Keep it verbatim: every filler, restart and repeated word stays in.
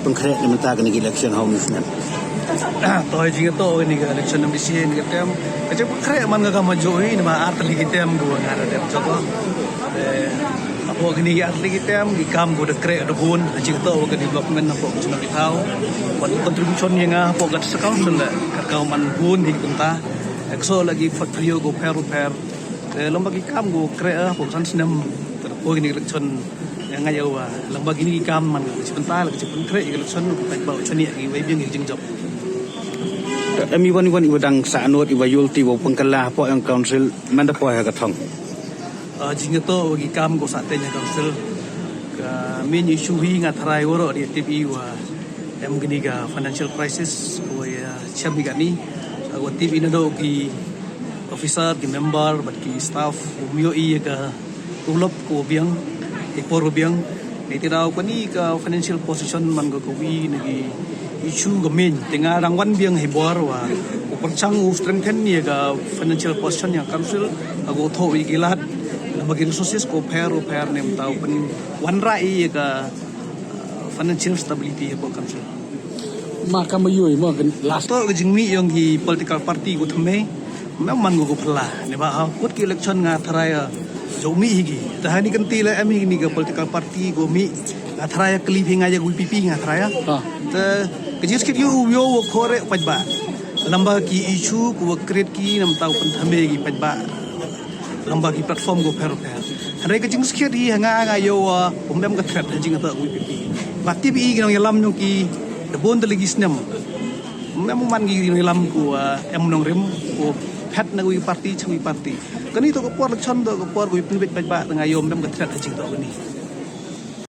Pynkhreh na mynta kani ka election home snem. To hi jingtoh kani ka election MDC ni ka tem. Ka jingpynkhreh man ka kam ajo hi, namar ar tylli ki tem ko nga da dep joko. Eh, hapoh kini ki ar tylli ki tem, ki kam ko da kreh da bun, jingtoh ka development hapoh ka chnong ki thaw. Wat contribution ya nga hapoh ka council la, ka kam man bun hi kynta. Ek so lagi portfolio ko pher pher. Eh, lamba ki kam ko kreh hapoh san snem, hapoh kini ki election. Nga ya wa, lamba kini ki kam man ka chipynta, la ka chipynkhreh, ka election, ka paidbah, chani ki wei biang ki jingjop. Em iwan iwan iwa dang sa anot iwa yulti wa pengkala hapoh yong council, man da poi ha ka thong. Ah, jingtoh wa ki kam ko sa teng ha council. Ka main issue hi nga tharai waroh di tip i wa em kini ka financial crisis, wa ya chem hi kani, wa tip i na do ki officer, ki member, bad ki staff, u myo i ya ka tulop ko biang, i por biang. Ni ti daw kani ka financial position man ko kawi na ki issue ka main. Te nga dang wan biang hi bor wa u pyrchang u strengthen ya ka financial position ya council, ago thoh i ki lad, lamba ki resources ko pher u pher ne mynta u pynwanrah i ya ka, uh, financial stability ya ko council. Ma ka ma yoi ma ka last. To ka jingmih yong ki political party ko thymme, mem man ko ko phylla. Ne ba ha kut ki election nga tharai ya jong mih hi ki. Ta hani kynti la em hi ni ka political party ko mih, nga tharai ya kli phi nga ya ko VPP nga tharai ya. Ha. Ta ka jingskit yo u yo wo khore paidbah. Lamba ki issue ko create ki namtau pynthymme ki paidbah. Lamba ki platform ko pher pher. Hynrei ka jingskhiat hi ha nga nga yo wa, um em ka threat ha jingtoh ka VPP. Ba tip i ki nongyalam yong ki, da bun tylli ki snem. Um em man ki nongyalam ko, ah, em nongrim, ko phet na ko party, chang ko party. Kani toh ka por election toh ka por ko pynbit paidbah, nga yo um em ka threat ha jingtoh kani.